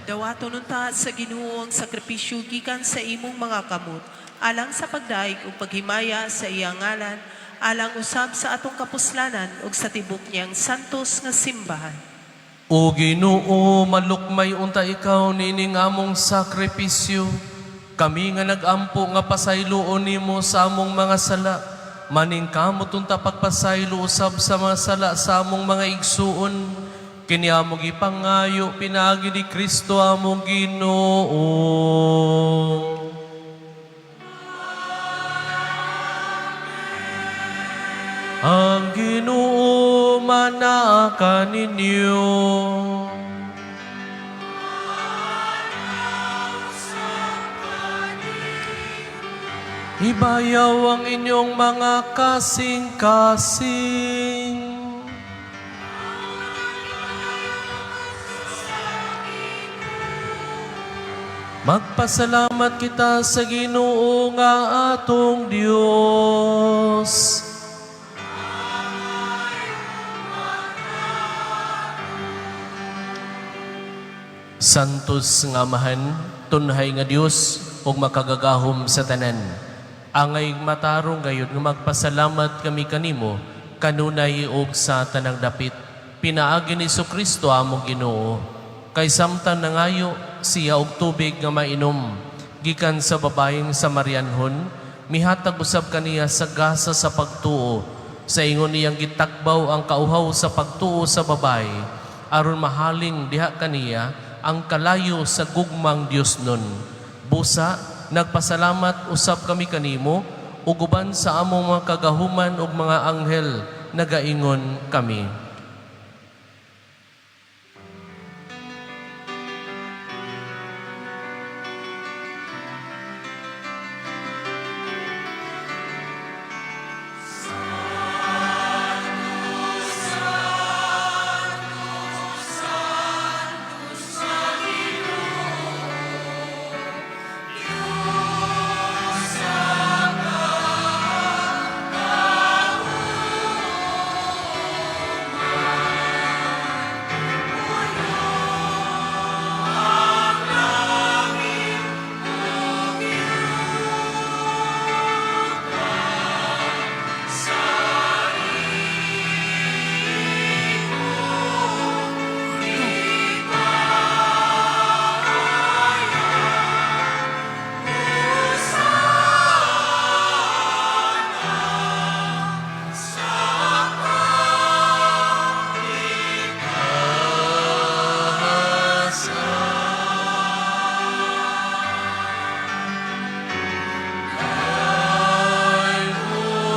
Dawaton unta sa Ginoo ang sakripisyo gikan sa imong mga kamot, alang sa pagdaig ug paghimaya sa iyang ngalan, alang usab sa atong kapuslanan ug sa tibok niyang santos nga simbahan. O Ginoo, malukmay unta ikaw nining among sakripisyo. Kami nga nagampo nga pasayloon nimo sa among mga sala. Maningkamot unta pagpasaylo usab sa mga sala sa among mga igsuon. Kini among gipangayo pinaagi ni Kristo among Ginoo. Ang Ginoo manaa kaninyo. Ibayaw ang inyong mga kasing-kasing. Magpasalamat kita sa Ginoo nga atong Dios. Santos nga Amahan, tunhay nga Dios ug makagagahom sa tanan. Angay matarong gayud nga magpasalamat kami kanimo kanunay ug sa tanang dapit. Pinaagi ni Kristo among Ginoo. Kay samtang nangayo siya og tubig nga mainom gikan sa babayeng Samarianhon, mihatag usab kaniya sa gasa sa pagtuo. Sa ingon niyang gitakbaw ang kauhaw sa pagtuo sa babae aron mahaling diha kaniya ang kalayo sa gugmang Dios nun. Busa, nagpasalamat usab kami kanimo ug uban sa among mga kagahuman ug mga anghel nagaingon kami.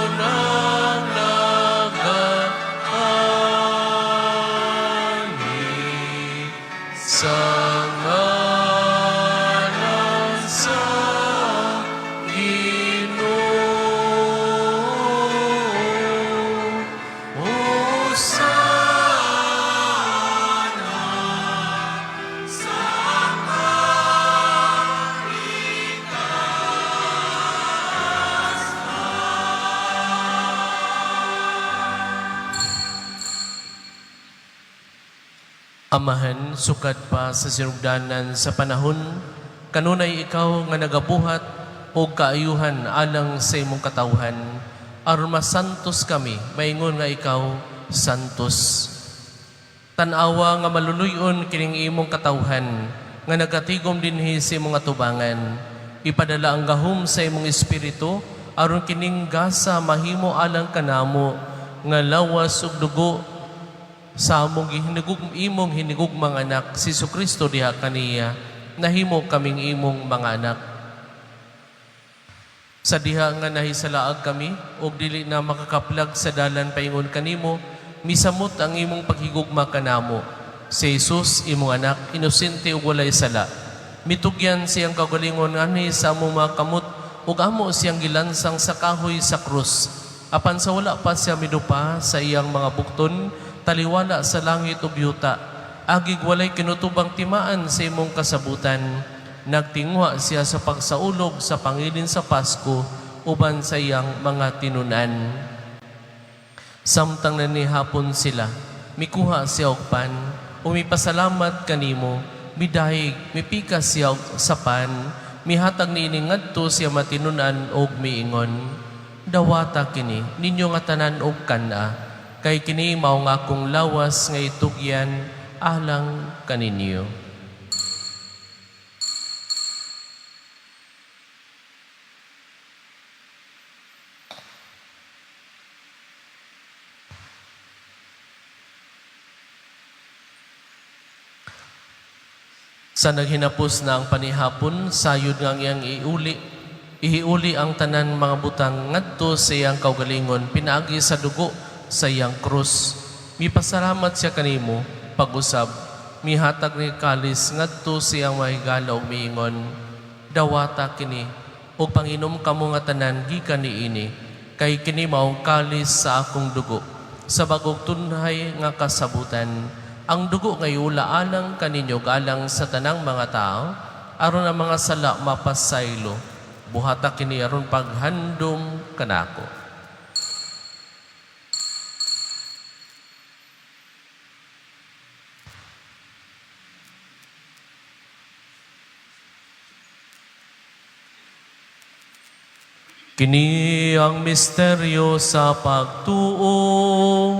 Unang nagaani sa ngalan sa Ginoo. Hosana. Amahan, sukad pa sa sinugdanan sa panahon, kanunay ikaw nga nagabuhat og kaayuhan alang sa imong katawhan, aron masantos kami, maingon nga ikaw, santos. Tan-awa nga maluluyon kining imong katawhan nga nagatigom dinhi sa imong atubangan. Ipadala ang gahom sa imong espiritu aron kining gasa mahimo alang kanamo nga lawas ug dugo sa among imong hinigugmang anak si Kristo. Diha kaniya nahimo kaming imong mga anak. Sa diha nga nahisalaag kami ug dili na makakaplag sa dalan paingon kanimo, misamot ang imong paghigugma kanamo. Si Jesus, imong anak, inosente ug walay sala. Mitugyan siyang kaugalingon nganhi sa among mga kamot ug amo siyang gilansang sa kahoy sa krus. Apan sa wala pa siya midupa sa iyang mga bukton, taliwala sa langit ug yuta, agig walay kinutubang timaan sa imong kasabutan, nagtinguha siya sa pagsaulog sa pangilin sa Pasko uban sa iyang mga tinunan. Samtang nanihapon sila, mikuha siya og pan, ug mipasalamat kanimo, midahig, mipikas siya og sa pan, mihatag niini ngadto sa iyang matinunan og miingon, "Dawata kini ninyo nga tanan og kan-a, kay kini mao nga akong lawas nga itugyan alang kaninyo." Sa naghinapos na ang panihapon, sayod nga ang iyang ihiuli ang tanan mga butang ngadto sa iyang kaugalingon pinaagi sa dugo sa iyang krus. Mipasalamat siya kanimo, pag-usab, mihatag ni kalis ngadto sa iyang mahigala ug miingon, "Dawata kini ug panginom kamo nga tanan gikan niini, kay kini maong kalis sa akong dugo sa bagong tunhay nga kasabutan. Ang dugo nga iula alang kaninyo ug alang sa tanang mga tao aron ang mga sala mapasaylo. Buhata kini aron paghandom kanako." Kini ang misteryo sa pagtuo.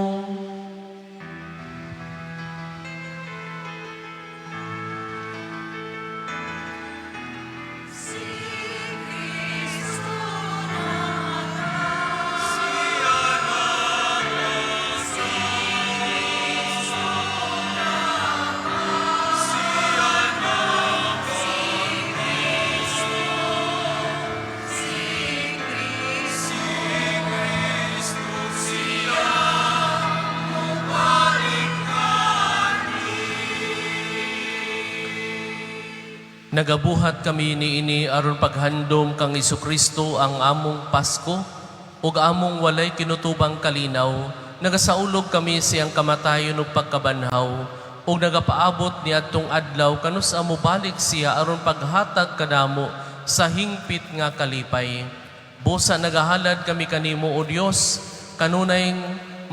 Nagabuhat kami niini aron paghandom kang Kristo ang among Pasko ug among walay kinutubang kalinaw. Nagasaulog kami siyang kamatayon ug pagkabanhaw ug nagapaabot niadtong adlaw kanus-a mobalik siya aron paghatag kanamo sa hingpit nga kalipay. Busa nagahalad kami kanimo, O Dios, kanunay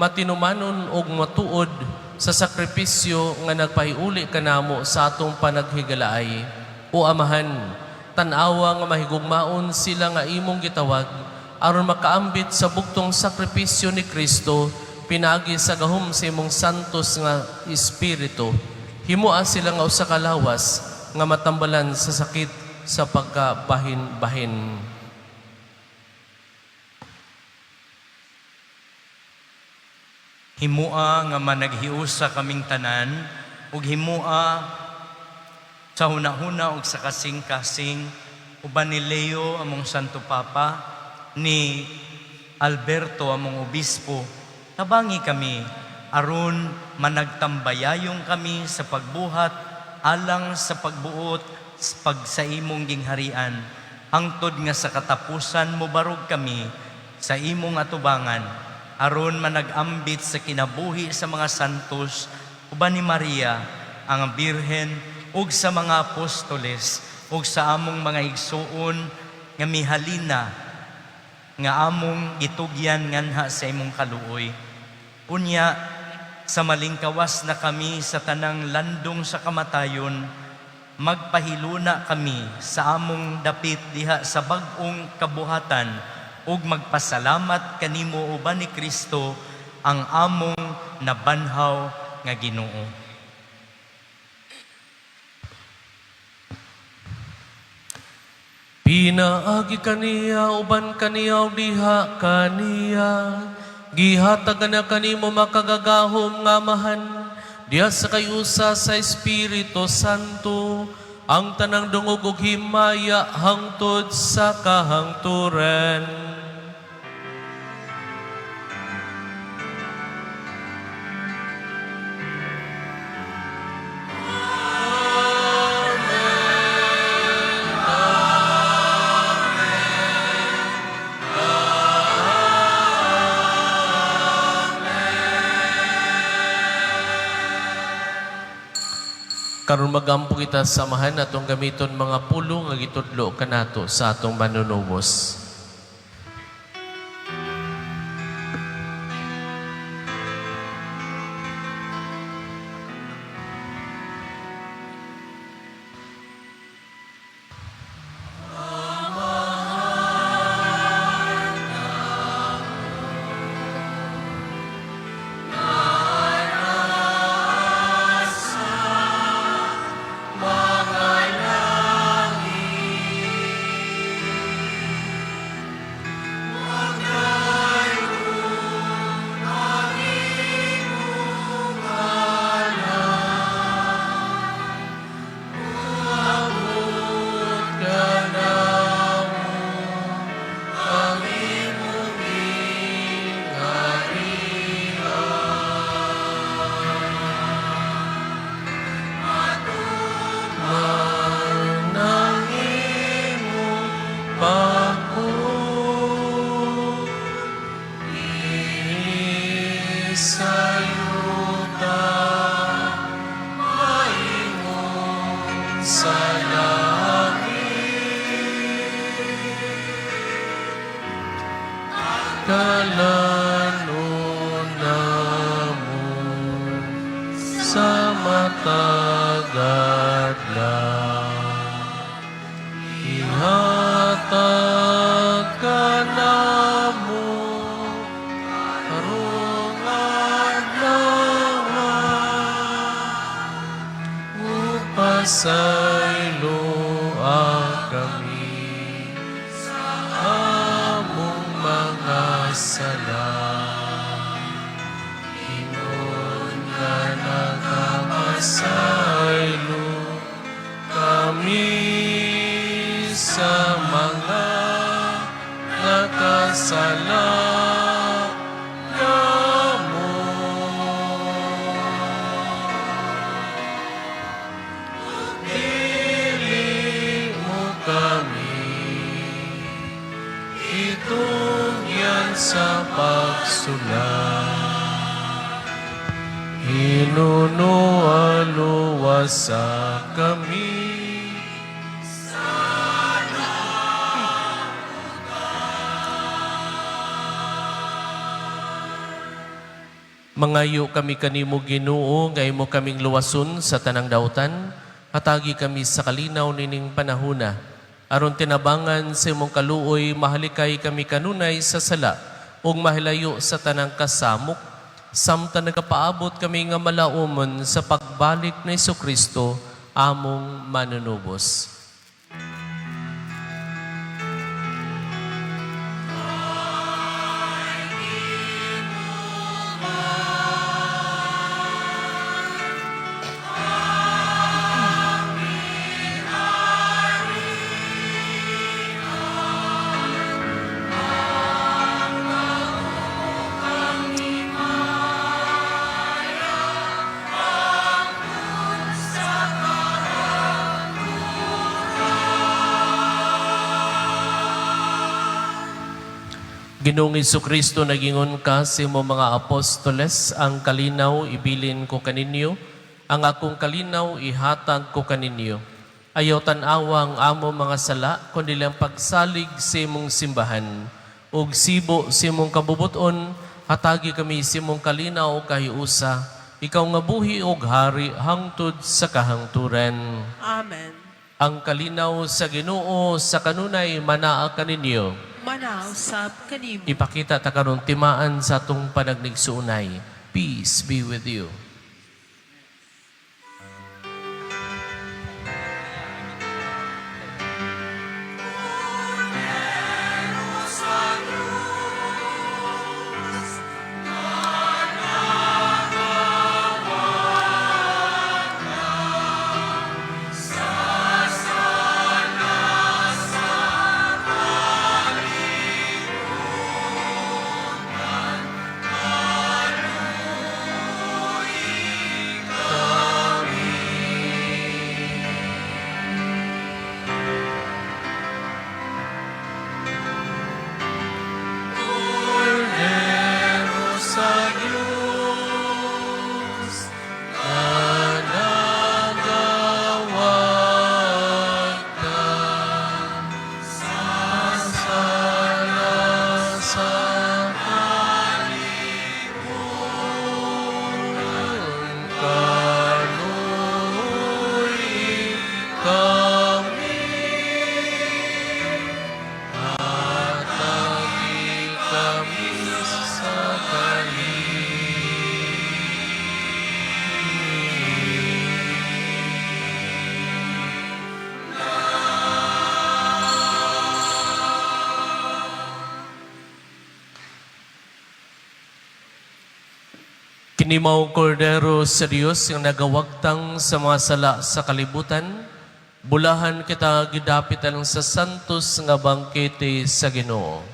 matinumanon ug matuod sa sakripisyo nga nagpahiuli kanamo sa atong panaghigalaay. O Amahan, tan-awa nga mahigugmaon sila nga imong gitawag aron makaambit sa bugtong sakripisyo ni Kristo pinaagi sa gahom sa imong santos nga Espiritu. Himoa sila nga usa ka lawas nga matambalan sa sakit sa pagkabahin-bahin. Himua nga managhiusa kaming tanan ug himua sa hunahuna ug sa kasing-kasing uban ni Leo among Santo Papa, ni Alberto among obispo. Tabangi kami aron managtambayayong kami sa pagbuhat alang sa pagbuot sa pag sa imong gingharian, hangtod nga sa katapusan mobarog kami sa imong atubangan aron manag-ambit sa kinabuhi sa mga santos uban ni Maria ang Birhen ug sa mga apostoles ug sa among mga igsuon nga mihalina nga among gitugyan nganha sa imong kaluoy. Unya sa malingkawas na kami sa tanang landong sa kamatayon, magpahiluna kami sa among dapit diha sa bag-ong kabuhatan ug magpasalamat kanimo uban ni Kristo ang among nabanhaw nga Ginoo. Pinaagi kaniya, uban kaniya, ug diha kaniya. Gihatag na kanimo makagagahom nga Amahan, diha sa kayusa sa Espiritu Santo, ang tanang dungog ug himaya hangtod sa kahangturan. Karon magampo kita sa Amahan atong gamiton mga pulong nga gitudlo kanato sa atong manunubos. Sa langit. Kalanuna mo sa matag adlaw. Ihatag ka namo karong adlaw upasayloa kami sa among mga sala. Ingon nga nagapasaylo kami sa mga nakasala namo. Dili mo kami itugyan sa pagsulay. Hinunualuwasa kami. Mangayo kami kanimo Ginoo nga imo kaming luwason sa tanang dautan, hatagi kami sa kalinaw nining panahuna. Aron tinabangan sa imong kaluoy mahalikay kami kanunay sa sala ug mahilayo sa tanang kasamok samtang nagapaabot kami nga malaumon sa pagbalik ni Kristo among manunubos. Ginoong Kristo, nagingon ka sa imong mga apostoles, ang kalinaw ibilin ko kaninyo, ang akong kalinaw ihatag ko kaninyo. Ayaw tan-awa ang amo mga sala, kundi lang pagsalig sa imong simbahan. Ug sibo sa imong kabubuton, hatagi kami sa imong kalinaw kahiusa, ikaw nga buhi og hari hangtod sa kahangturan. Amen. Ang kalinaw sa Ginoo sa kanunay manaa kaninyo. Manausap kanimo. Ipakita ta karon timaan sa atong panagnigsuunay. Peace be with you. Kini mao kordero sa Dios nga nagawagtang sa mga sala sa kalibutan. Bulahan kita gidapit alang sa santos nga bangkete sa Ginoo.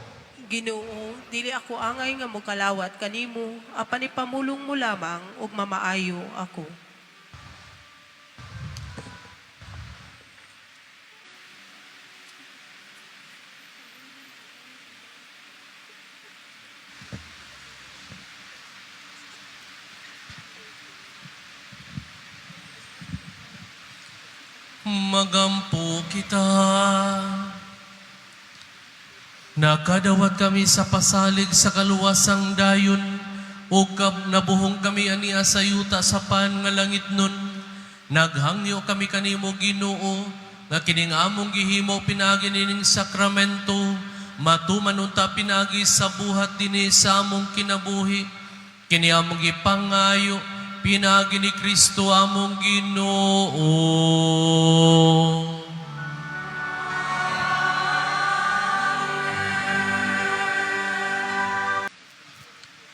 Ginoo, dili ako angay nga mokalawat kanimo, apan ipamulong mo lamang ug mamaayo ako. Magampo kita. Nakadawat kami sa pasalig sa kaluwasang dayon, o kab nabuhong kami ania sa yuta sa pan nga langit nun. Naghangyo kami kanimo Ginoo, nga kining among gihimo pinaagi nining sakramento, matuman unta pinaagi sa buhat dinhi sa among kinabuhi. Kini among gipangayo, pinaagi ni Kristo among Ginoo.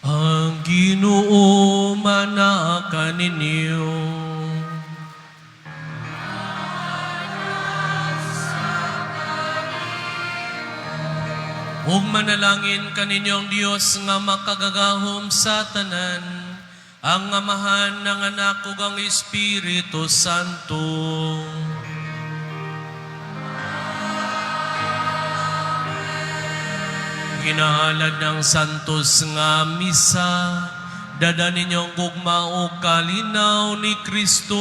Ang Ginoo manaa kaninyo. Ug manalangin kaninyo ang Dios nga makagagahom sa tanan, ang Amahan ng Anak ug ang Espiritu Santo. Ginaalad ng Santos nga Misa, dada ninyo ang gugma o kalinaw ni Kristo.